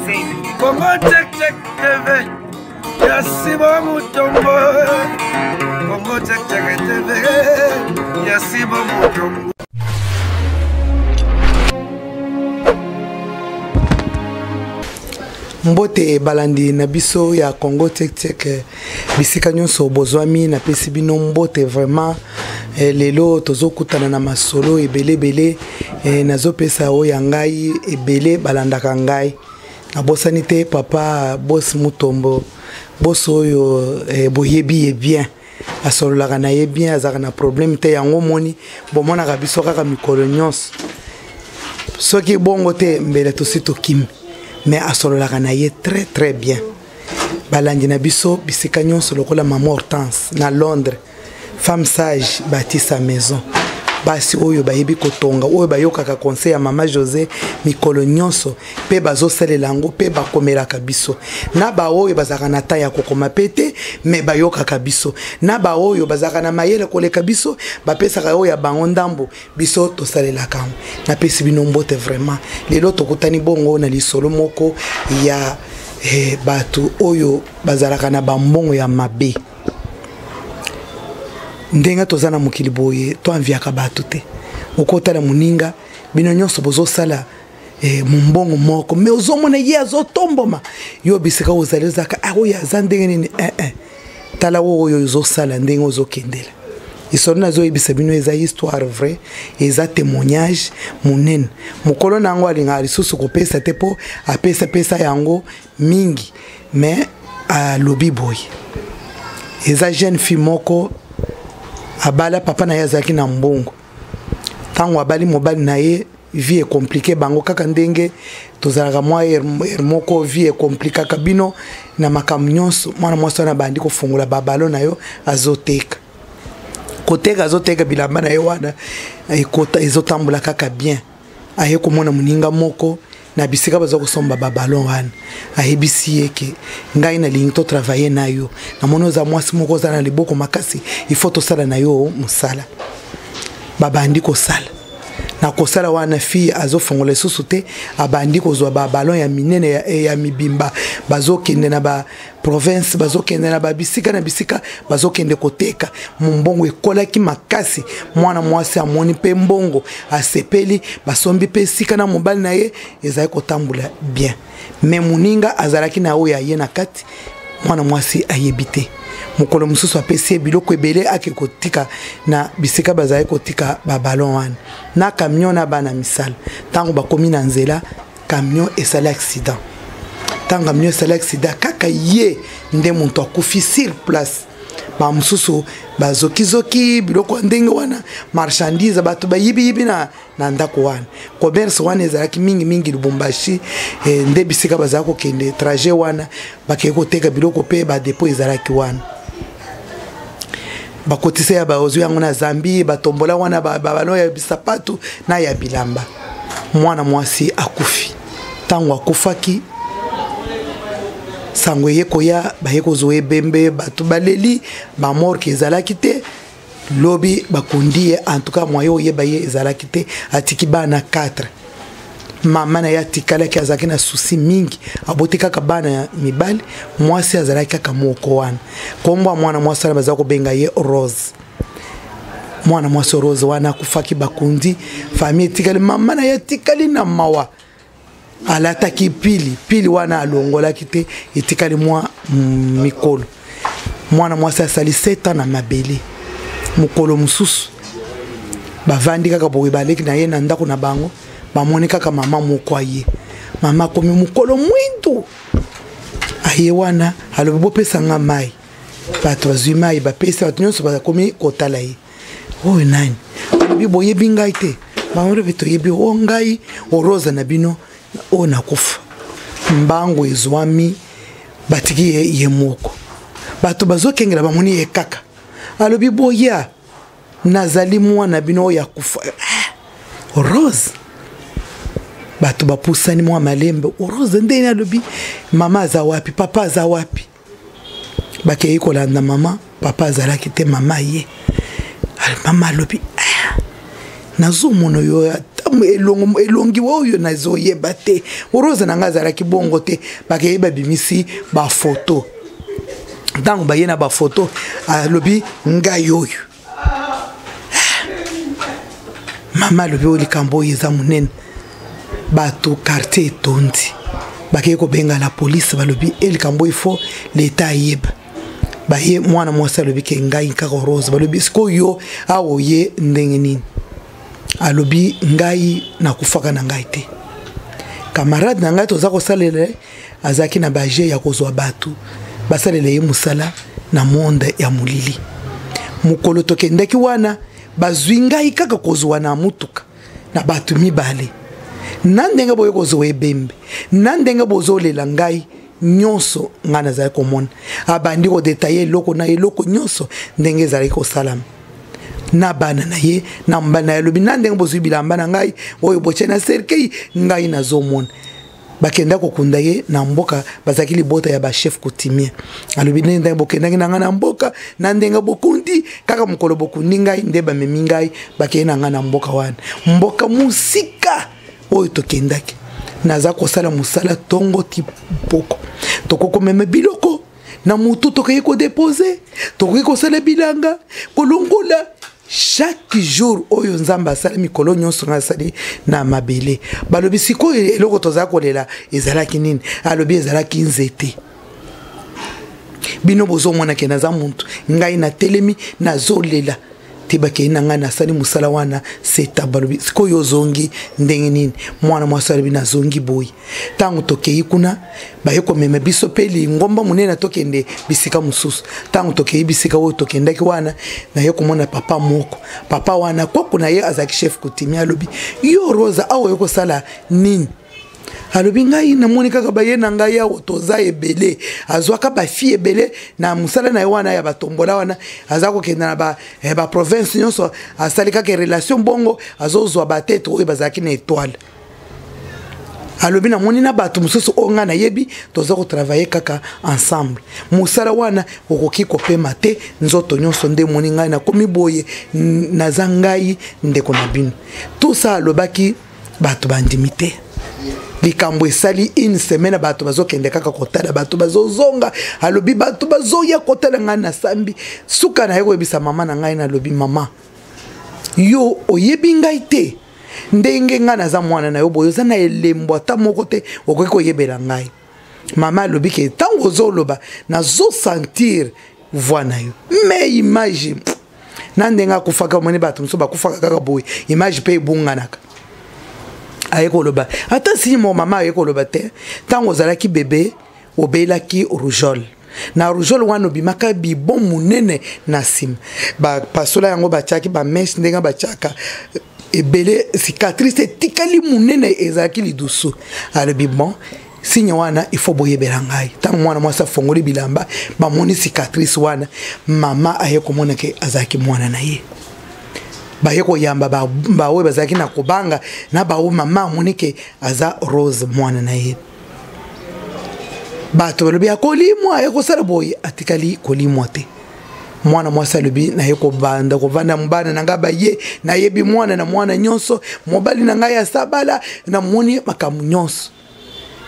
Congo Check Check TV ya Sibo Mutombo. Congo Check Check TV ya Sibo Mutombo. Mbote balandi na biso ya Congo Check Check, bisika nyonso bozwami, napesi bino mbote vraiment. Lelo tozokutana na masolo ebele ebele, nazopesa oyo ya ngai ebele balandaka ngai. Nabosani te papa Boss Mutombo, boss oyo boyebi ye bien, asololaka na ye bien, azalaka na problème te. Yango moni bomonaka biso kaka mikolo nyonso, soki bongo te mbele tosi tokimi, mais asololaka na ye très très bien. Balandi na biso bisika nyonso, lokola mama Hortense na Londres, femme sage bâtit sa maison, basi oyo bayebi kotonga, oyo bayokaka conseil ya mama José mikolo nyonso mpe bazosalela yango mpe bakomelaka biso, na baoyo bazalaka na temps ya kokoma pe te me bayokaka biso, na baoyo bazalaka na mayele koleka biso bapesaka oyo ya bango ndambo, biso tosalelaka yango. Napesi bino mbote vraiment. Lelo tokutani bongo na lisolo moko ya bato oyo bazalaka na bambongo ya mabe. Ndenge toza na mokili boye, toanviaka bato te. Okotala moninga, bino nyonso bozosala mombongo moko, me ozomona ye azotomboma, yo bisika ozali ozalaka oyo aza ndenge nini? Tala oyo ozosala ndenge ozokendela. Lisolo nazoyebisa bino eza histoire vraie, eza témoignage monene. Mokolo na yango alingaka lisusu kopesa te mpo apesapesa yango mingi, mais alobi boye: eza jeune fille moko abala, papa na ye azalaki na mbongo. Ntango abali mobali na ye, vie ecompliquer bango kaka ndenge tozalaka mwa heure moko, vie ecompliquaka bino na makambo nyonso. Mwana mwasi wana abandi kofungola babalo na yo, azoteka, koteka, azoteka bilamba na ye wana, ekota, ezotambola kaka bien. Aye komona moninga moko na bisika baza kosomba baballon wana, ayebisi ye ke ngai nalingi totravailler na yo, namoni oza mwasi moko oza na liboko makasi, il faut tosala na yo mosala. Babandi kosala. Na kosala wana, fille azofongola lisusu te, abandi kozwa baballon ya minene ya mibimba, bazokende na ba province, bazokende na babisika na bisika, bazokende koteka. Mombongo ekolaki makasi. Mwana mwasi amoni mpe mbongo, asepeli, basombi mpe esika na mobali na ye, ezali kotambola bien. Me moninga azalaki na oyo aye na kati, mwana mwasi ayebi te. Mokolo mosusu apesi ye biloko ebele, ake kotika na bisika bazali kotika baballon wana na camion na bana misala. Ntango bakomi na nzela, camion esali accident. Ntango camion esali accident, kaka ye nde moto akufi sur place, bamosusu bazokizoki biloko ya ndenge wana, marchandise bato bayibiyibi na ndako wana. Commerce wana ezalaki mingimingi Lubumbashi, nde bisika bazala kokende trajet wana, bakei koteka biloko mpe badépôt ezalaki wana. Bakotisa ya bazwi yango na Zambie, batombola wana babalo ya bisapatu na ya bilamba. Mwana mwasi akufi. Ntango akufaki, sango eye koya, baye kozwa ebembe, bato baleli, bamorke ezalaki te. Lobi bakundi ye. En tout cas moyen oyeba ye ezalaki te. Atiki bana 4. Mama na ye atikalaki, azalaki na souci mingi, aboti kaka bana ya mibali, mwasi azalaki kaka moko wana. Kombo ya mwana mwasi wana baza kobenga ye Rose. Mwana mwasi Rose wana akufaki, bakundi, famille etikali, mama na ye atikali na mawa. Alataki pili pili wana, alongolaki te, etikali mwa mikolo. Mwana mwasi asali 7 ans na mabele. Mokolo mosusu bavandi kaka boye, baleki na ye na ndako na bango, bamoni kaka mama moko aye. Mama akomi mokolo mwindu, aye wana, alobi: "Bopesa nga mai." Bato bazwi mai, bapesi, bato nyonso bakomi kotala ye: "Oyo nani?" Alobi: "Boyebi ngai te?" Bango: "Toyebi o ngai Oroza na bino oyo nakufa." Mbango ezwami, batiki ye ye moko. Bato bazokengela, bamoni ye kaka. Alobi: "Boya, nazali mwana bino oyo akufa, Rose." Bato bapusani mwa malembe. Rose ndeni alobi: "Mama aza wapi? Papa aza wapi?" Bakei kolanda mama, papa azalaki te, mama ye. Mama alobi: "Ah, Nazomona yo ata elongi oyo nazoyeba te. Rose na ngai azalaki bongo te. Bakei babimisi bafoto. Ntango baye na bafoto, alobi ngai oyo. Mama alobi oyo likambo oyo eza monene. Bato quartier etondi, bakei kobenga la police. Balobi e likambo oyo ifo leta ayeba. Baye, mwana mwasi alobi ke ngai kaka Rose. Balobi sikoyo awa oye ndenge nini? Alobi ngai nakufaka na ngai te. Camarade na ngai toza kosalela azalaki na baje ya kozwa bato basalela ye mosala na monde ya molili. Mokolo tokendaki wana, bazwi ngai kaka kozwa na motuka na bato mibale, na ndenge boye kozwa ebembe, na ndenge bozolela ngai nyonso, ngai nazali komona. Abandi kodetaye eloko na eloko nyonso ndenge ezalaki kosalama na bana na ye, na mobali na ye. Alobi na ndenge bozwi bilamba na ngai oyo botie na cercueil, ngai nazomona. Bakenda kokunda ye na mboka, bazalaki libota ya bachef coutumier. Alobi ndenge ndenge bokendaki na ngai na mboka, na ndenge bokundi, kaka mokolo bokundi ngai nde bamemi ngai, bakei na ngai na mboka wana, mboka mosika oyo tokendaki. Naza kosala mosala ntongo ti poko, tokokomema biloko na motu, tokoki kodepose, tokoki kosala bilanga, kolongola chaque jour oyo Nzambe asali mikolo nyonso ngai asali na mabele. Balobi sikoyo eloko tozala kolela ezalaki nini? Alobi ezalaki nzete. Bino bozomona ke naza muntu, ngai natelemi nazolela te. Bakei na ngai, nasali mosala wana seta. Balobi sikoyo ozongi ndenge nini? Mwana mwasi alobi nazongi boye. Ntango tokei kuna, baye komema biso mpe lingomba monene, tokende bisika mosusu. Ntango tokei bisika oyo tokendaki wana, naye komona papa moko. Papa wana, koko na ye azalaki chef coutumier. Alobi yo Rosa, awa oye kosala nini? Alobi ngai namoni kaka baye na ngai awa toza ebele. Azwaka bafi ebele na mosala na ye wana ya batombola wana, aza kokenda na baprovince ba nyonso, asali kaka relation bongo, azozwa batete oyo bazalaki na étoile. Alobi namoni na bato mosusu oyo ngai nayebi, toza kotravaille kaka ensemble. Mosala wana okoki kopema te, nzoto nyonso nde emoni ngai nakomi boye. Naza ngai ndeko na bino. Tout ça alobaki, bato bandimi te. Likambo esali une semaine, bato bazokende kaka kotala, bato bazozonga. Alobi bato bazoya kotala ngai, nasambi. Suka na ye koyebisa mama na ngai, nalobi mama, yo oyebi ngai te ndenge ngai naza mwana na yo boye, oza na elembo ata moko te okoki koyebela ngai. Mama alobi ke ntango ozoloba nazosentir voix na yo, mais image na ndenge akufaka, omoni bato mosusu bakufaka kaka boye, image mpe ebunganaka. Aye koloba ata sini mo mama aye koloba te, ntango ozalaki bebe obelaki rougeole. Na rougeole wana obimaka bibon monene na nsima, bapasola yango, batiaki bameshe ndenge batiaka ebele, cicatrice etikali monene, ezalaki lidusu. Alobi bon, signe wana il faut boyebela ngai. Ntango mwana mwasi afongoli bilamba, bamoni cicatrice wana, mama aye komona ke azalaki mwana na ye. Baye koyamba baoyo bazalaki na kobanga na baoyo, mama amoni ke aza Rose mwana na ye. Bato balobi akolimwa, aye kosala boye, atikali kolimwa te. Mwana mwasi alobi naye kobanda kovanda, bana na ngai baye, nayebi mwana na mwana nyonso, mobali na ngai asabala, namoni makambo nyonso.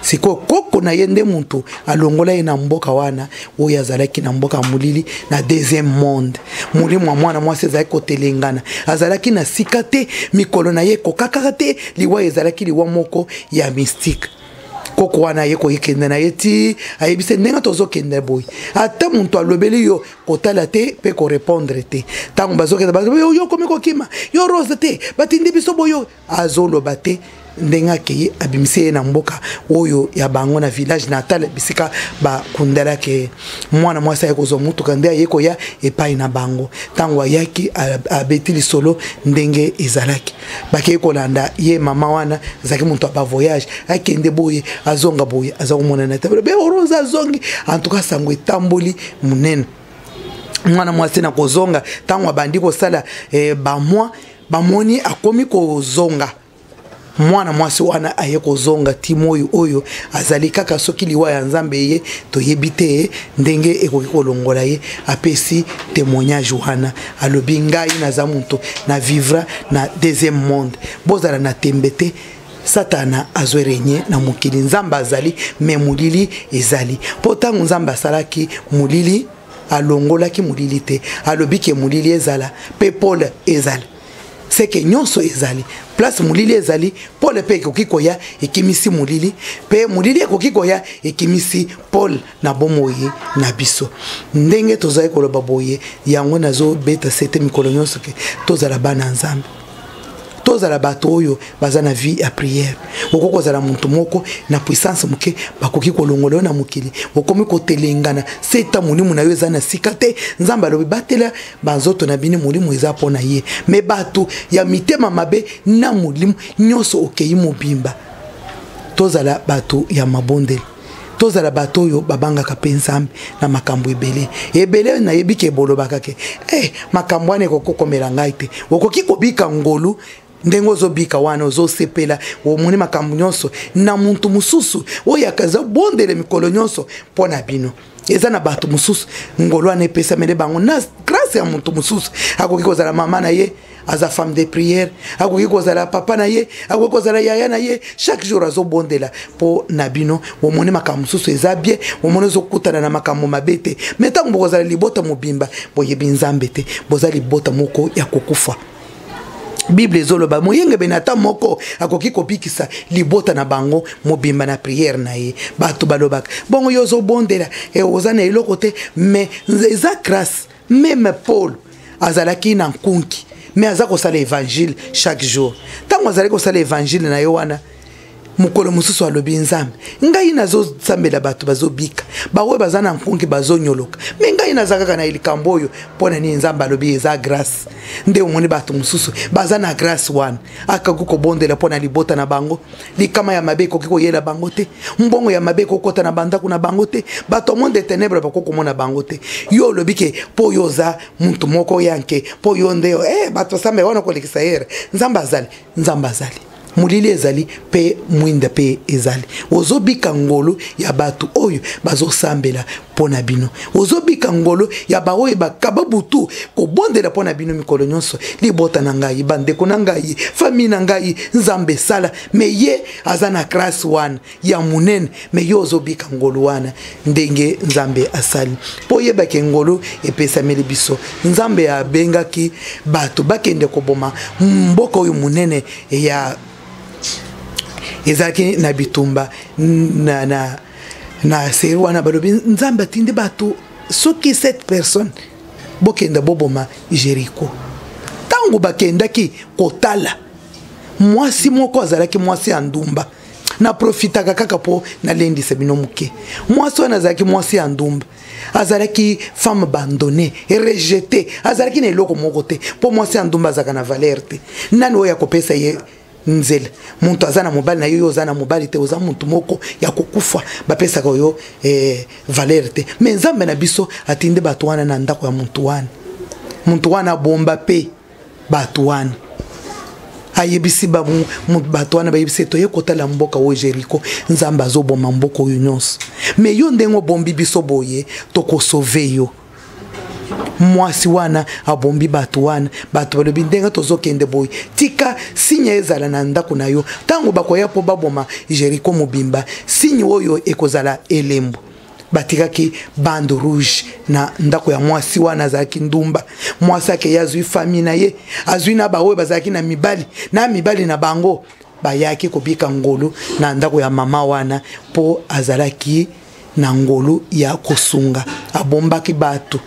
Sikoyo koko na ye nde moto alongola ye na mboka wana oyo azalaki na mboka ya molili, na deuxième monde. Molimo ya mwana mwasi ezalaki kotelengana, azalaki na sika te, mikolo na ye ekokakaka te. Liwa ezalaki liwa moko ya mystique. Koko wana aye koyekende na ye ti ayebisi ndenge tozokende boye, ata moto alobeli yo kotala te mpe korepondre te. Ntango bazokende, yo okomi kokima, yo Rose te, batindi biso boyo. Azoloba te. Ndenge akei, abimisi ye na mboka oyo ya bango, na village natal bisika bakundelaki ye. Mwana mwasi aye kozwa motuka nde aye koya epai na bango. Ntango ayaki, abeti lisolo ndenge ezalaki. Bakei kolanda ye. Mama wana azalaki moto ya bavoyage, akende boye, azonga boye, aza komonana te. Balobi Rose azongi. En tout cas sango etamboli monene. Mwana mwasi na kozonga, ntango abandi kosala bamwa, bamoni akomi kozonga. Mwana mwasi wana aye kozonga ti moi oyo azali kaka. Soki liwa ya Nzambe ye, toyebi te ndenge ekoki kolongola ye. Apesi témoignage wana, alobi: "Ngai naza moto na vivre na deuxième monde." Bozala na tembe te, Satana azorégner na mokili. Nzambe azali, mais molili ezali, mpo ntango Nzambe asalaki molili, alongolaki molili te. Alobi ke molili ezala mpe pole ezala, seke nyonso ezali place. Molili ezali, pole mpe ekoki koya ekimisi molili, mpe molili ekoki koya ekimisi pole na bomoi na biso. Ndenge tozali koloba boye, yango nazobeta sete mikolo nyonso ke tozala bana Nzambe, tozala bato oyo baza na vie ya prière. Okoki kozala motu moko na puissance moke, bakoki kolongola yo na mokili, okomi kotelengana seta, molimo na yo eza na sika te. Nzambe alobi: "Batela banzoto na bino, molimo eza mpo na ye." Mais bato ya mitema mabe na molimo nyonso okei mobimba. Tozala bato ya mabondeli, tozala bato oyo babangaka mpe Nzambe na makambo ebele ebele. Nayebi ke bolobaka ke makambo wana ekoki kokomela ngai te. Okoki kobika ngolu ndenge ozobika wana, ozosepela, omoni makambo nyonso na muntu mosusu oyo akazobondela mikolo nyonso mpo na bino. Eza na bato mosusu ngolu wana epesamele bango na grâce ya moto mosusu. Akoki kozala mama na ye aza femme de prière, akoki kozala papa na ye, akoki kozala yaya na ye, chaque jour azobondela mpo na bino. Omoni makambo mosusu eza bien, omoni ozokutana na makambo mabe te. Mais ntango bokozala libota mobimba boyebi Nzambe te, boza libota moko ya kokufa. Bible ezoloba moyengebene ata moko akoki kobikisa libota na bango mobimba na prière na ye. Bato balobaka bongo: yo ozobondela, oza na eloko te. Mais eza grâce. Même Paul azalaki na nkunki, mais aza kosala évangile chaque jour. Ntango azali kosala évangile na ye wana, mokolo mosusu alobi: "Nzambe, ngai nazosambela, bato bazobika, baoyo baza na nkunki bazonyoloka, mais ngai naza kaka na likambo oyo, mpo na nini?" Nzambe alobi eza grâce. Nde omoni bato mosusu baza na grâce wana, akoki kobondela mpo na libota na bango, likama ya mabe ekoki koyela bango te, mbongo ya mabe ekokɔta na bandako na bango te, bato monde de ténèbre bakoki komona bango te. Yo olobi ke mpo yo oza mutu moko yanke, mpo yo nde bato basambela wana kolekisa yere. Nzambe azali, Nzambe azali. Molili ezali mpe mwinda mpe ezali. Ozobika ngolu ya bato oyo bazosambela mpo na bino, ozobika ngolu ya baoyo bakaba butu kobondela mpo na bino mikolo nyonso. Libota na ngai, bandeko na ngai, famille na ngai, Nzambe esala. Mais ye aza na grâce wana ya monene, mais yo ozobika ngolu wana ndenge Nzambe asali. Mpo oyebaki ngolu epesameli biso, Nzambe abengaki bato bakende koboma mboka oyo monene ya ezalaki na bitumba na seri wana. Balobi Nzambe atindi bato soki 7 personnes, bokende boboma Jeriko. Ntango bakendaki kotala, mwasi moko azalaki mwasi ya ndumba. Naprofitaka kaka mpo nalendisa bino moke. Mwasi wana azalaki mwasi ya ndumba, azalaki femme abandonnée, rejetée, azalaki na eloko moko te, mpo mwasi ya ndumba azalaka na valeur te. Nani oyo akopesa ye nzela? Moto aza na mobali na yo, yo oza na mobali te, oza motu moko ya kokufa, bapesaka yo valeur te. Mais Nzambe na biso atindi bato wana na ndako ya motu wana. Motu wana abomba mpe bato wana, ayebisi bato wana, bayebisi: "Toye kotala mboka oyo Jeriko, Nzambe azoboma mboka oyo nyonso, mais yo ndenge obombi biso boye, tokosauver yo." Mwasi wana abombi bato wana. Bato balobi: "Ndenge tozokende boye, tika signe ezala na ndako na yo. Ntango bakoya mpo baboma Jeriko mobimba, signe oyo ekozala elembo." Batikaki bande rouge na ndako ya mwasi wana azalaki ndumba. Mwasi akei, azwi famille na ye, azwi na baoyo bazalaki na mibali na mibali na bango, bayaki kobika ngolu na ndako ya mama wana, mpo azalaki na ngolu ya kosunga. Abombaki bato.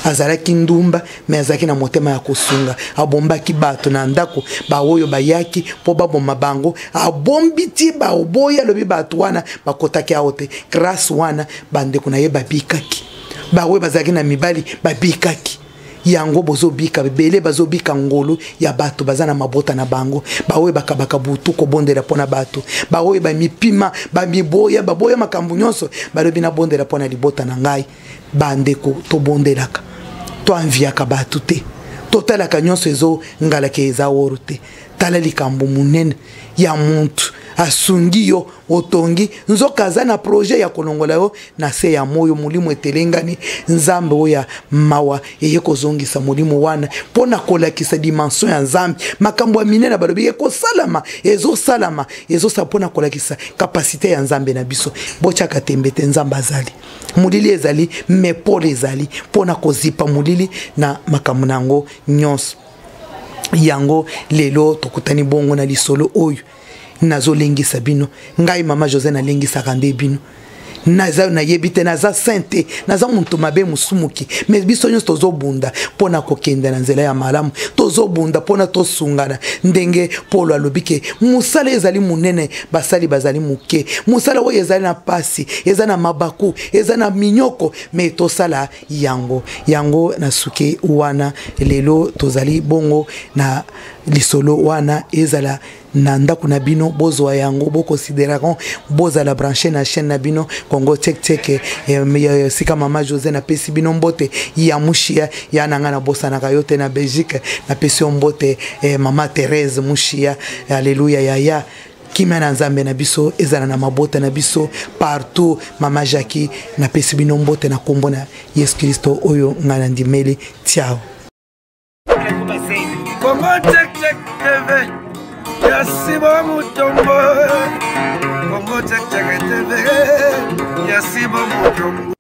Azalaki ndumba, mais azalaki na motema ya kosunga. Abombaki bato na ndako, baoyo bayaki mpo baboma bango, abombi ti baoboyi. Alobi bato wana bakotaki awo te. Grâce wana, bandeko na ye babikaki, baoyo bazalaki na mibali babikaki. Yango bozobika, ebele bazobika ngolu ya bato baza na mabota na bango, baoyo bakabaka butu kobondela mpo na bato, baoyo bamipima, bamiboya, baboya makambo nyonso, balobi: "Nabondela mpo na libota na ngai." Bandeko, tobondelaka, toenviaka bato te, totalaka nyonso ezongalaka eza woro te. Tala likambo monene. ya muntu asungi yo otongi nzoka aza na projet ya kolongola yo na se ya moyo. Molimo etelengani, Nzambe oyo ya mawa eye kozongisa molimo wana mpo na kolakisa dimension ya Nzambe. Makambo ya minene balobi ekosalama, ezosalama, ezosala mpo na kolakisa kapasite ya Nzambe na biso. Botyaka tembe te, Nzambe azali. Molili ezali, me pole ezali mpo na kozipa molili na makambo na yango nyonso. Yango lelo tokutani bongo na lisolo oyo nazolengisa bino. Ngai mama Jose nalengisaka nde bino. Naza nayebi te, naza saint te, naza moto mabe, mosumuki, me biso nyonso tozobunda mpo na kokende na nzela ya malamu, tozobunda mpo na tosungana. Ndenge Polo alobi ke mosala ezali monene, basali bazali moke. Mosala oyo ezali na mpasi, eza na mabaku, eza na minyoko, me tosala yango. Yango na suki wana lelo tozali bongo na lisolo wana. Ezala na ndako na bino, bozwa yango, bokonsideraka, bozala branche na chaîne na bino Congo Check Check. Sika mama José, napesi bino mbote ya Mushia ya na ngai, nabosanaka yo te na Belgique. Napesi yo mbote, mama Thérèse Mushia. Alleluya yaya, kimia na Nzambe na biso ezala na mabota na biso partout. Mama Jackie, napesi bino mbote na nkombo na Yesu Kristo oyo ngai nandimeli. Tiao. Congo Check Check TV ya Sibo Mutombo. Congo Check Check TV ya Sibo Mutombo.